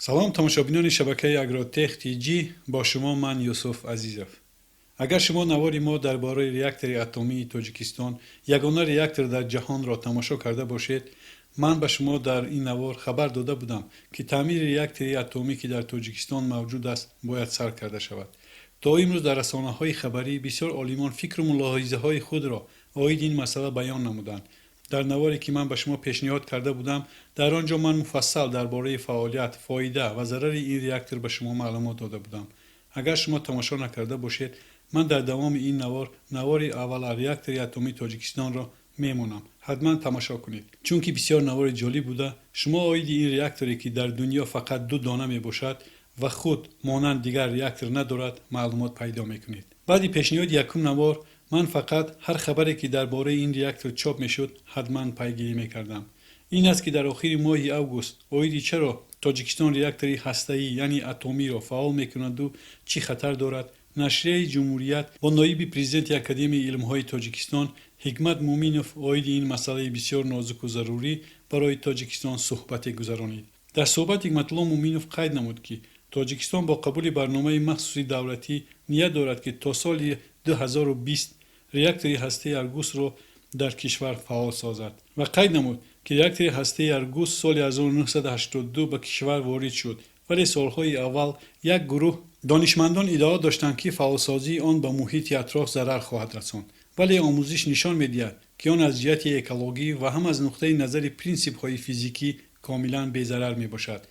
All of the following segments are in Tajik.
Салом, тамошобинони шабакаи Агротех Тҷ, бо шумо ман, Юсуф Азизов. Агар шумо навори мо дар бораи реактори атомии Тоҷикистон, ягона реактор дар ҷаҳонро тамошо карда бошед, ман ба шумо дар ин навор хабар дода будам, ки таъмири реактори атомӣ, ки дар Тоҷикистон мавҷуд аст, бояд сар карда шавад. То имрӯз дар расонаҳои хабарӣ бисёр олимон фикру мулоҳизаҳои худро оиди ин масъала баён намуданд. Дар наворе, ки ман ба шумо пешниҳод карда будам, дар он ҷо ман муфассал дар бораи фаъолият, фоида ва зарари ин реактор ба шумо маълумот дода будам. Агар шумо тамошо накарда бошед, ман дар давоми ин навор навори аввала реактори атомии Тоҷикистонро мемонам, ҳатман тамошо кунед, чунки бисёр навори ҷолиб буда, шумо оиди ин реакторе, ки дар дунё фақат ду дона мебошад ва худ монанд дигар реактор надорад, маълумот пайдо мекунед. Баъди пешниҳоди якум навор ман фақат ҳар хабаре, ки дар бораи ин реактор чоп мешуд, ҳатман пайгирӣ мекардам. Ин аст, ки дар охири моҳи август оиди чаро Тоҷикистон реактори ҳастаӣ, яъне атомиро фаъол мекунаду чӣ хатар дорад, нашрияи «Ҷумҳурият» бо ноиби президенти Академияи илмҳои Тоҷикистон Ҳикмат Муъминов оиди ин масъалаи бисёр нозуку зарурӣ барои Тоҷикистон суҳбате гузаронид. Дар суҳбат Ҳикматулло Муъминов қайд намуд, ки Тоҷикистон бо қабули барномаи махсуси давлатӣ ният дорад, ки то соли 2020 реактори ҳастаи Аргусро дар кишвар фаъол созад, ва қайд намуд, ки реактори ҳастаи Аргус соли 1982 ба кишвар ворид шуд, вале солҳои аввал як гурӯҳ донишмандон иддао доштанд, ки фаъолсозии он ба муҳити атроф зарар хоҳад расонд, вале омӯзиш нишон медиҳад, ки он аз ҷиҳати экологӣ ва ҳам аз нуқтаи назари принсипҳои физикӣ комилан безарар мебошад.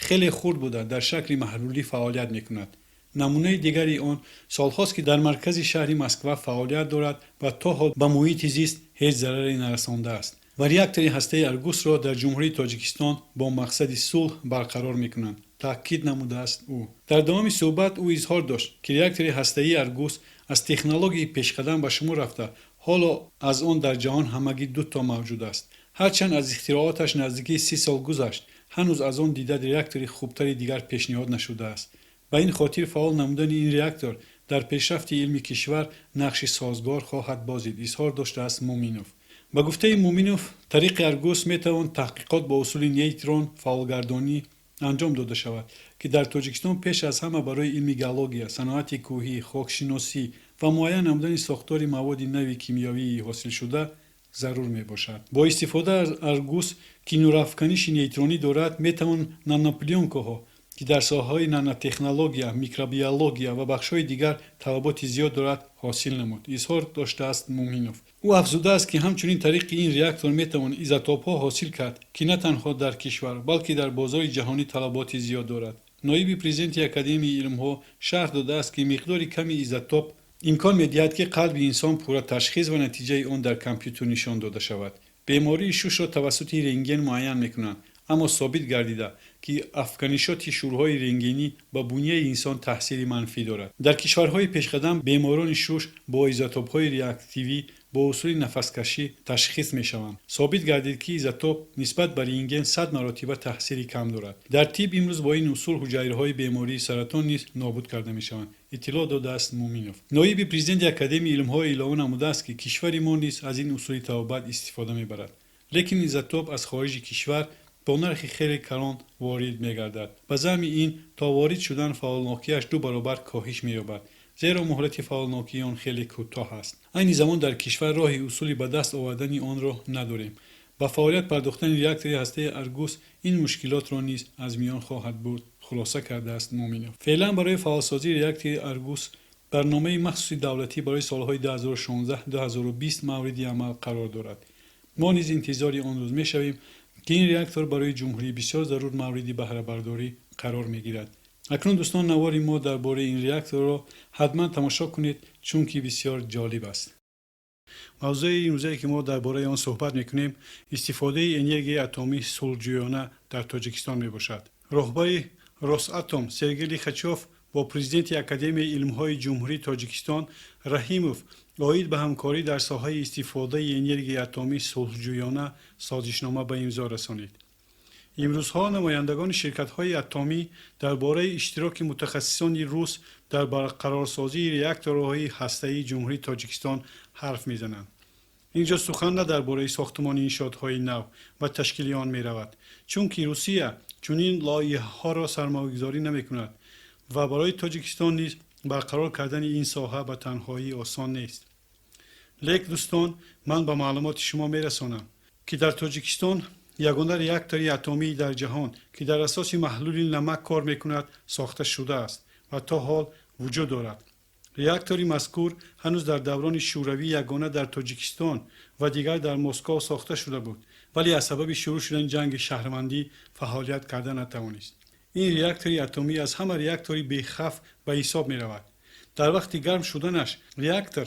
Хеле хурд буда, дар шакли маҳлулӣ фаъолият мекунад. Намунаи дигари он солҳост, ки дар маркази шаҳри Москва фаъолият дорад ва то ҳол ба муҳити зист ҳеҷ зараре нарасондааст. Ва реактори ҳастаи Аргусро дар Ҷумҳурии Тоҷикистон бо мақсади сулҳ барқарор мекунанд, таъкид намудааст ӯ. Дар давоми суҳбат ӯ изҳор дошт, ки реактори ҳастаии Аргус аз технологияи пешқадам ба шумор рафта, ҳоло аз он дар ҷаҳон ҳамагӣ ду то мавҷуд аст. Ҳарчанд аз ихтирооташ наздикии 30 сол гузашт, ҳанӯз аз он дида реактори хубтари дигар пешниҳод нашудааст. Ба ин хотир фаъол намудани ин реактор дар пешрафти илми кишвар нақши созгор хоҳад бозид, изҳор доштааст Муъминов. Ба гуфтаи Муъминов, тариқи Аргус метавон таҳқиқот бо усули нейтрон фаъолгардонӣ анҷом дода шавад, ки дар Тоҷикистон пеш аз ҳама барои илми геология, саноати кӯҳӣ, хокшиносӣ ва муайян намудани сохтори маводи нави кимиёвии ҳосилшуда зарур мебошад. Бо истифода аз Аргус, ки нурафканиши нейтронӣ дорад, метавон наноплёнкаҳо, ки дар соҳаҳои нанотехнология, микробиология ва бахшҳои дигар талаботи зиёд дорад, ҳосил намуд, изҳор доштааст Муъминов. Ӯ афзудааст, ки ҳамчунин тариқи ин реактор метавон изотопҳо ҳосил кард, ки на танҳо дар кишвар, балки дар бозори ҷаҳонӣ талаботи зиёд дорад. Ноиби президенти Академияи илмҳо шарҳ додааст, ки миқдори ками изотоп имкон медиҳад, ки қалби инсон пурра ташхис ва натиҷаи он дар компютер нишон дода шавад. Бемории шушро тавассути рентген муайян мекунанд, аммо собит гардида, ки афканишоти шурҳои рентгенӣ ба буняи инсон таъсири манфӣ дорад. Дар кишварҳои пешқадам беморони шуш бо изотопҳои радиоактивӣ бо усули нафаскашӣ ташхис мешаванд. Собит гардид, ки изотоп нисбат ба рентген 100 маротиба таъсири кам дорад. Дар тиб имрӯз бо ин усул ҳуҷайраҳои бемории саратон низ нобуд карда мешаванд, иттилоъ додааст Муъминов. Ноиби президенти Академияи илмҳо илова намудааст, ки кишвари мо низ аз ин усули табобат истифода мебарад, лекин изотоп аз хориҷи кишвар бо нархи хеле калон ворид мегардад. Ба заъми ин, то ворид шудан фаъолнокиаш ду баробар коҳиш меёбад, зеро муҳлати фаъолнокии он хеле кӯтоҳ аст. Айни замон дар кишвар роҳи усули ба даст овардани онро надорем. Ба фаъолият пардохтани реактори ҳастаи Аргус ин мушкилотро низ аз миён хоҳад бурд, хулоса кардааст Муъминов. Феълан барои фаъолсозии реактори Аргус барномаи махсуси давлатӣ барои солҳои 2016-2020 мавриди амал қарор дорад. Мо низ интизори он рӯз мешавем, ки ин реактор барои ҷумҳурӣ бисёр зарур мавриди баҳрабардорӣ қарор мегирад. Акнун, дӯстон, навори мо дар бораи ин реакторро ҳатман тамошо кунед, чунки бисёр ҷолиб аст. Мавзӯи имрӯзае, ки мо дар бораи он суҳбат мекунем, истифодаи энергияи атомӣ сулҳҷӯёна дар Тоҷикистон мебошад. Роҳбари Росатом Сергей Лихачев бо президенти Академияи илмҳои Ҷумҳурии Тоҷикистон Раҳимов оид ба ҳамкорӣ дар соҳаи истифодаи энергияи атомӣ сулҳҷӯёна созишнома ба имзо расонид. Имрӯзҳо намояндагони ширкатҳои атомӣ дар бораи иштироки мутахассисони рус дар барқарорсозии реакторҳои ҳастаии Ҷумҳурии Тоҷикистон ҳарф мезананд. Ин ҷо сухан на дар бораи сохтумони иншоотҳои нав ва ташкили он меравад, чунки Русия Чунин лоиҳаҳоро сармоягузорӣ намекунад ва барои Тоҷикистон низ барқарор кардани ин соҳа ба танҳоӣ осон нест. Лек, дӯстон, ман ба маълумоти шумо мерасонам, ки дар Тоҷикистон ягона реактори атомӣ дар ҷаҳон, ки дар асоси маҳлули намак кор мекунад, сохта шудааст ва то ҳол вуҷуд дорад. Реактори мазкур ҳанӯз дар даврони Шӯравӣ ягона дар Тоҷикистон ва дигар дар Москов сохта шуда буд, вале аз сабаби шурӯъ шудани ҷанги шаҳрвандӣ фаъолият карда натавонист. Ин реактори атомӣ аз ҳама реактори бехавф ба ҳисоб меравад. Дар вақти гарм шуданаш реактор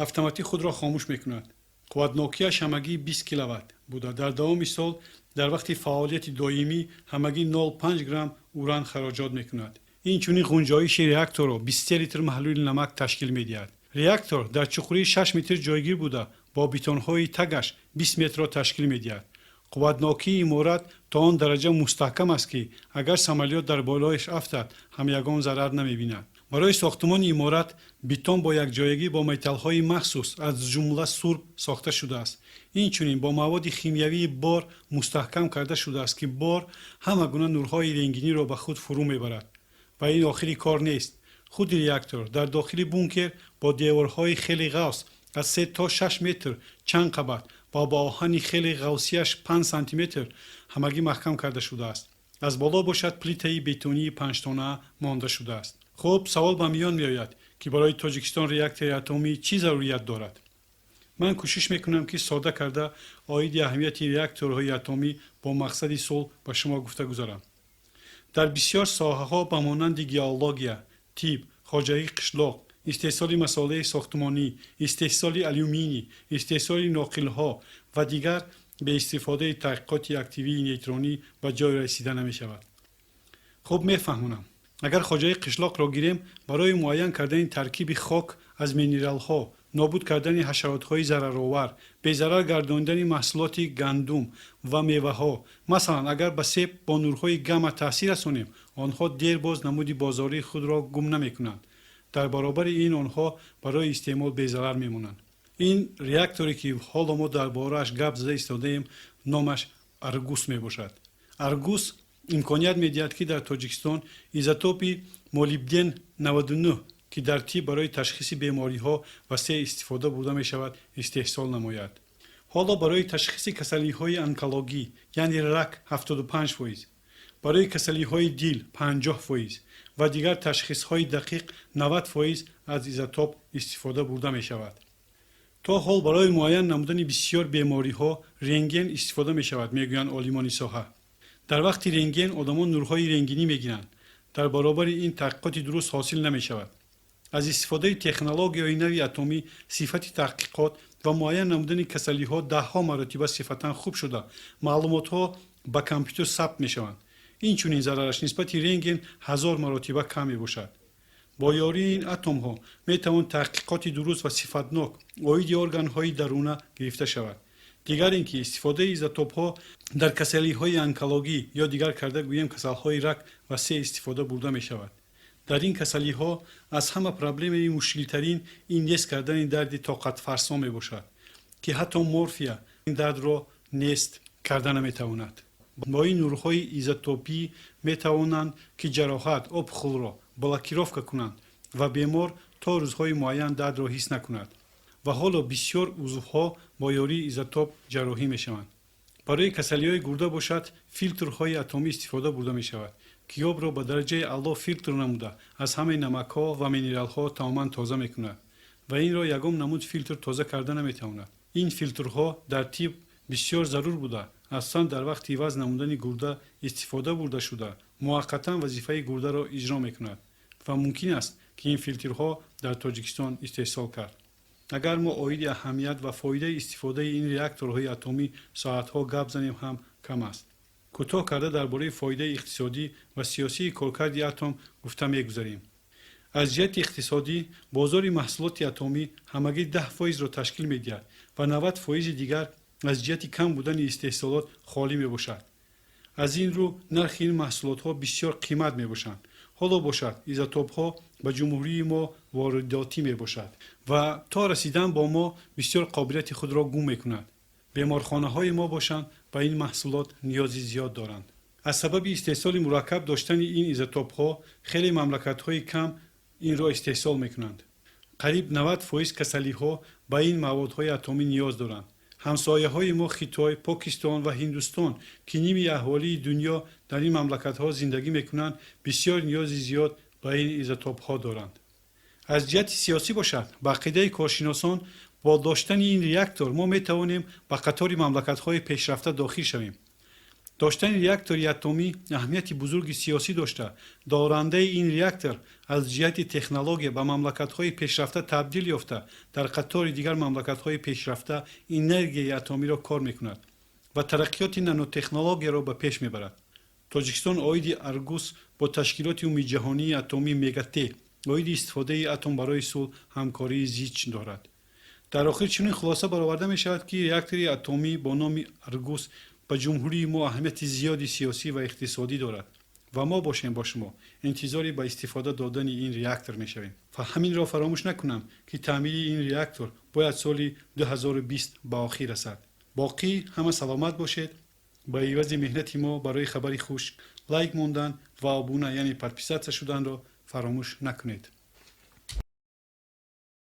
автоматӣ худро хомӯш мекунад. Қувватнокиаш ҳамагӣ 20 киловатт буда, дар давоми сол дар вақти фаъолияти доимӣ ҳамагӣ 0,5 грамм уран хароҷот мекунад. Инчунин ғунҷоиши реакторро 23 литр маҳлули намак ташкил медиҳад. Реактор дар чуқурии 6 метр ҷойгир буда, бо бетонҳои тагаш 20 метрро ташкил медиҳад. Қувватнокии иморат то он дараҷа мустаҳкам аст, ки агар самолёт дар болояш афтад ҳам, ягон зарар намебинад. Барои сохтумони иморат бетон бо якҷоягӣ бо металлҳои махсус, аз ҷумла сурб, сохта шудааст. Инчунин бо маводи химиявии бор мустаҳкам карда шудааст, ки бор ҳама гуна нурҳои ренгиниро ба худ фурӯ мебарад. Ва ин охири кор нест. Худи реактор дар дохили бункер бо деворҳои хеле ғафз аз 3 то 6 метр чанд қабат ва бо оҳани хеле ғафсияш 5 сантиметр ҳамагӣ маҳкам карда шудааст. Аз боло бошад, плитаи бетонии панҷтона монда шудааст. Хуб, савол ба миён меояд, ки барои Тоҷикистон реактори атомӣ чӣ зарурият дорад? Ман кӯшиш мекунам, ки сода карда оиди аҳамияти реакторҳои атомӣ бо мақсади сулҳ ба шумо гуфта гузарам. Дар бисёр соҳаҳо, ба монанди геология, тиб, хоҷагии қишлоқ, истеҳсоли масолеҳи сохтмонӣ, истеҳсоли алюминий, истеҳсоли ноқилҳо ва дигар, бе истифодаи таҳқиқоти активии нейтронӣ ба ҷой расида намешавад. Хуб, мефаҳмонам. Агар хоҷагии қишлоқро гирем, барои муайян кардани таркиби хок аз минералҳо, нобуд кардани ҳашаротҳои зараровар, безарар гардонидани маҳсулоти гандум ва меваҳо. Масалан, агар ба себ бо нурҳои гамма таъсир расонем, онҳо дер боз намуди бозории худро гум намекунанд. Дар баробари ин онҳо барои истеъмол безарар мемонанд. Ин реакторе, ки ҳоло мо дар борааш гап зада истодаем, номаш Аргус мебошад. Аргус имконият медиҳад, ки дар Тоҷикистон изотопи молибден 99, ки дар тиб барои ташхиси бемориҳо васеъ истифода бурда мешавад, истеҳсол намояд. Ҳоло барои ташхиси касалиҳои онкологӣ, яъне рак, 75%, барои касалиҳои дил 50% ва дигар ташхисҳои дақиқ 90% аз изотоп истифода бурда мешавад. То ҳол барои муайян намудани бисёр бемориҳо рентген истифода мешавад, мегӯянд олимони соҳа. Дар вақти рентген одамон нурҳои рентгенӣ мегиранд. Дар баробари ин таҳқиқоти дуруст ҳосил намешавад. Аз истифодаи технологияҳои нави атомӣ сифати таҳқиқот ва муайян намудани касалиҳо даҳҳо маротиба сифатан хуб шуда, маълумотҳо ба компютер сабт мешаванд. Инчунин зарараш нисбати рентген 1000 маротиба кам мебошад. Бо ёрии ин атомҳо метавон таҳқиқоти дуруст ва сифатнок оиди органҳои даруна гирифта шавад. Дигар ин ки истифодаи изотопҳо дар касалиҳои онкологӣ ё дигар карда гӯем, касалҳои рак васеъ истифода бурда мешавад. Дар ин касалиҳо аз ҳама проблемаи мушкилтарин ин нест кардани дарди тоқатфарсо мебошад, ки ҳатто морфия ин дардро нест карда наметавонад. Бо ин нурҳои изотопӣ метавонанд, ки ҷароҳат, опухолро блокировка кунанд ва бемор то рӯзҳои муайян дардро ҳис накунад. Ва ҳоло бисёр узвҳо бо ёрии изотоп ҷарроҳӣ мешаванд. Барои касалиҳои гурда бошад, филтрҳои атомӣ истифода бурда мешавад, ки обро ба дараҷаи аъло филтр намуда, аз ҳамаи намакҳо ва минералҳо тамоман тоза мекунад ва инро ягон намуд филтр тоза карда наметавонад. Ин филтрҳо дар тиб бисёр зарур буда, асосан дар вақти иваз намудани гурда истифода бурда шуда, муваққатан вазифаи гурдаро иҷро мекунад. Ва мумкин аст, ки ин филтрҳо дар Тоҷикистон истеҳсол кард. Агар мо оиди аҳамият ва фоидаи истифодаи ин реакторҳои атомӣ соатҳо гап занем ҳам, кам аст. Кӯтоҳ карда дар бораи фоидаи иқтисодӣ ва сиёсии коркарди атом гуфта мегузарем. Аз ҷиҳати иқтисодӣ бозори маҳсулоти атомӣ ҳамагӣ 10%-ро ташкил медиҳад ва 90%-и дигар аз ҷиҳати кам будани истеҳсолот холӣ мебошад. Аз ин рӯ нархи ин маҳсулотҳо бисёр қимат мебошанд. Ҳоло бошад, изотопҳо ба ҷумҳурии мо воридотӣ мебошад ва то расидан бо мо бисёр қобилияти худро гум мекунад. Беморхонаҳои мо бошанд, ба ин маҳсулот ниёзи зиёд доранд. Аз сабаби истеҳсоли мураккаб доштани ин изотопҳо хеле мамлакатҳои кам инро истеҳсол мекунанд. Қариб 90% касалиҳо ба ин маводҳои атомӣ ниёз доранд. Ҳамсояҳои мо Хитой, Покистон ва Ҳиндустон, ки ними аҳолии дунё дар ин мамлакатҳо зиндагӣ мекунанд, бисёр ниёзи зиёд ба ин изотопҳо доранд. Аз ҷиҳати сиёсӣ бошад, ба ақидаи коршиносон, бо доштани ин реактор мо метавонем ба қатори мамлакатҳои пешрафта дохил шавем. Доштани реактори атомӣ аҳамияти бузурги сиёсӣ дошта, дорандаи ин реактор аз ҷиҳати технология ба мамлакатҳои пешрафта табдил ёфта, дар қатори дигар мамлакатҳои пешрафта энергияи атомиро кор мекунад ва тараққиёти нанотехнологияро ба пеш мебарад. Тоҷикистон оиди Аргус бо Ташкилоти умумиҷаҳонии атомӣ МЕГАТЭ оиди истифодаи атом барои сулҳ ҳамкории зич дорад. Дар охир чунин хулоса бароварда мешавад, ки реактори атомӣ бо номи Аргус ба ҷумҳурии мо аҳамияти зиёди сиёсӣ ва иқтисодӣ дорад ва мо бошем бо шумо интизори ба истифода додани ин реактор мешавем. Ва ҳаминро фаромӯш накунам, ки таъмири ин реактор бояд соли 2020 ба охир расад. Боқӣ ҳама саломат бошед. Ба ивази меҳнати мо барои хабари хуш лайк мондан ва обуна, яъне подписаться шуданро фаромӯш накунед.